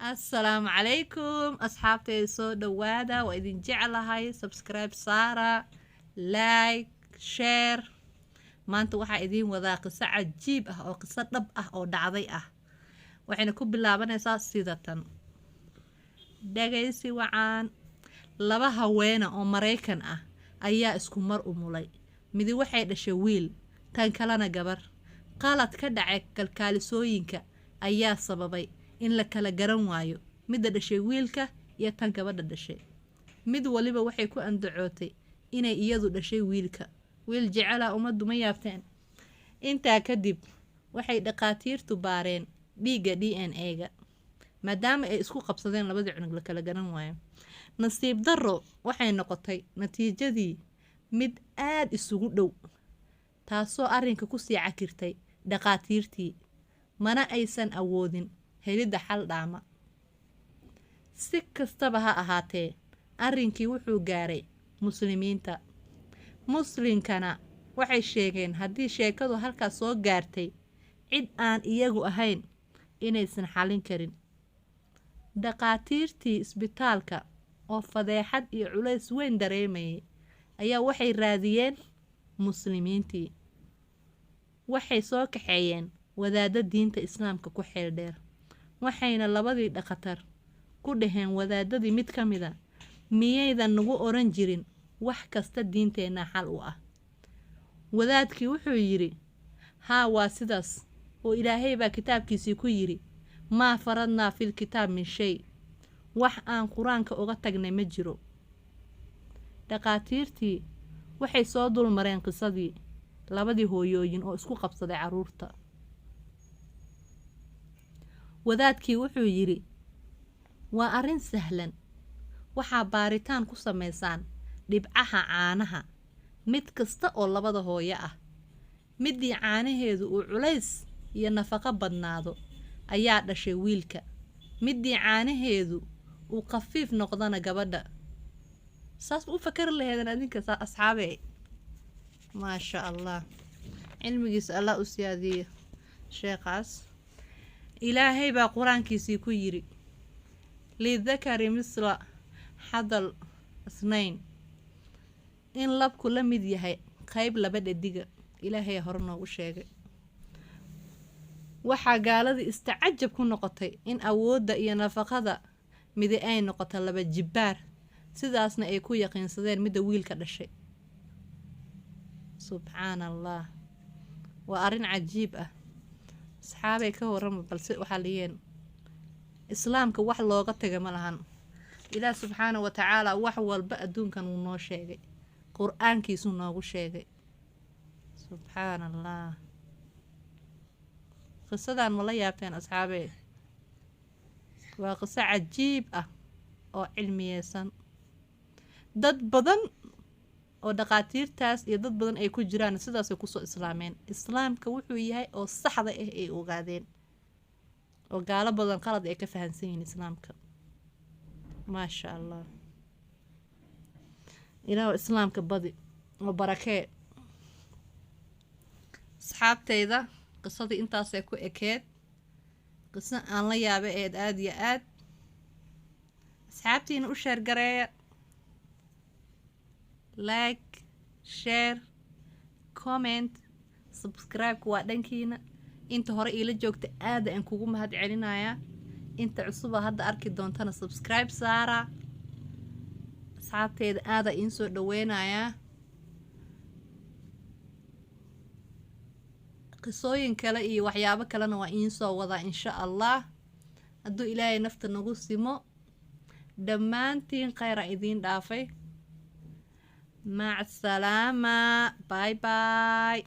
Assalaamu calaykum asxaabteyda, soo dhawaada. Waa idin jeclahay. Subscribe saara, like, share. Maanta waxaa idiin wadaa qiso cajiib ah oo qiso dhab ah oo dhacday ah, waxayna ku bilaabanaysaa sida tan. Dhagaysi wacaan. Laba haweena oo Maraykan ah ayaa isku mar umulay. Midi waxay dhashay wiil, tan kalena gabar. Qalad ka dhacay kalkaalisooyinka ayaa sababay in la kala garan waayo midda dhashay wiilka iyo tan gabadha dhashay. Mid waliba waxay ku andacootay inay iyadu dhashay wiilka. Wiil jecela ummaddu ma yaabteen? Intaa kadib waxay dhakhaatiirtu baareen dhiigga DNA-ga, maadaama ay isku qabsadeen labadii cunug la kala garan waayo. Nasiib darro, waxay noqotay natiijadii mid aada isugu dhow, taasoo arrinka kusii cakirtay dhakhaatiirtii, mana aysan awoodin helidda xal dhaama. Si kastaba ha ahaatee, arrinkii wuxuu gaaray Muslimiinta. Muslinkana waxay sheegeen haddii sheekadu halkaas soo gaartay, cid aan iyagu ahayn inaysan xallin karin. Dhakhaatiirtii isbitaalka oo fadeexad iyo culays weyn dareemayay ayaa waxay raadiyeen Muslimiintii. Waxay soo kaxeeyeen wadaaddo diinta Islaamka ku xeel dheer, waxayna labadii dhakhatar ku dhaheen wadaadadii mid ka mida: "Miyaydan nagu oran jirin wax kasta diinteenna xal u ah?" Wadaadkii wuxuu yidhi: "Haa, waa sidaas oo Ilaahay baa kitaabkiisii ku yidhi: 'Maa faradnaa fil kitaab min shay.' Wax aan Qur-aanka uga tagnay ma jiro." Dhakhaatiirtii waxay soo dulmareen qisadii labadii hooyooyin oo isku qabsaday carruurta. Wadaadkii wuxuu yidhi: "Waa arrin sahlan. Waxaa baaritaan ku samaysaan dhibcaha caanaha mid kasta oo labada hooyo ah. Middii caanaheedu uu culays iyo nafaqo badnaado ayaa dhashay wiilka, middii caanaheedu uu khafiif noqdana gabadha." Saas u fakari laheedan adinka, asxaabe? Maasha Allah, cilmigiisa Allah u siyaadiyo sheekhaas. Ilaahay baa Qur-aankiisii ku yidhi: "Lidakari misla xadal isnayn," in labku la mid yahay qeyb laba dhediga. Ilaahay hore noogu sheegay. Waxaa gaaladii istacajab ku noqotay in awoodda iyo nafaqada midi ay noqoto laba jibbaar, sidaasna ay ku yaqiinsadeen midda wiilka dhashay. Subxaana Allah, waa arrin cajiib ah. Asxaabay, ka warrama balse waxaa liyeen Islaamka wax looga taga ma lahan. Ilaah subxaana wa tacaala wax walba adduunkan wuu noo sheegay, Qur-aankiisuu noogu sheegay. Subxaana Allah, qisadan ma la yaabteen, asxaabee? Waa qiso cajiib ah oo cilmiyeysan. Dad badan oo dhakhaatiirtaas iyo dad badan ay ku jiraan sidaasay kusoo islaameen. Islaamka wuxuu yahay oo saxda ah ay ogaadeen, oo gaalo badan qalad ay ka fahansan yihiin Islaamka. Maasha Allah, Ilaah Islaamka badi oo barakee. Asxaabteyda, qisadii intaasay ku ekeed. Qiso aan la yaaba eed aada iyo aad. Asxaabtiina u share gareeya, like, share, comment, subscribe-ka waa dhankiina. Inta hore iila joogta aada aan kugu mahad celinayaa. Inta cusuba hadda arki doontana subscribe saara. Asxaabteeda aada iin soo dhaweynayaa. Qisooyin kale iyo waxyaabo kalena waa iin soo wadaa, insha Allah, hadduu Ilaahay nafta nagu simo. Dhammaantiin kheyra idiin dhaafay. Mac salaama, bye bye.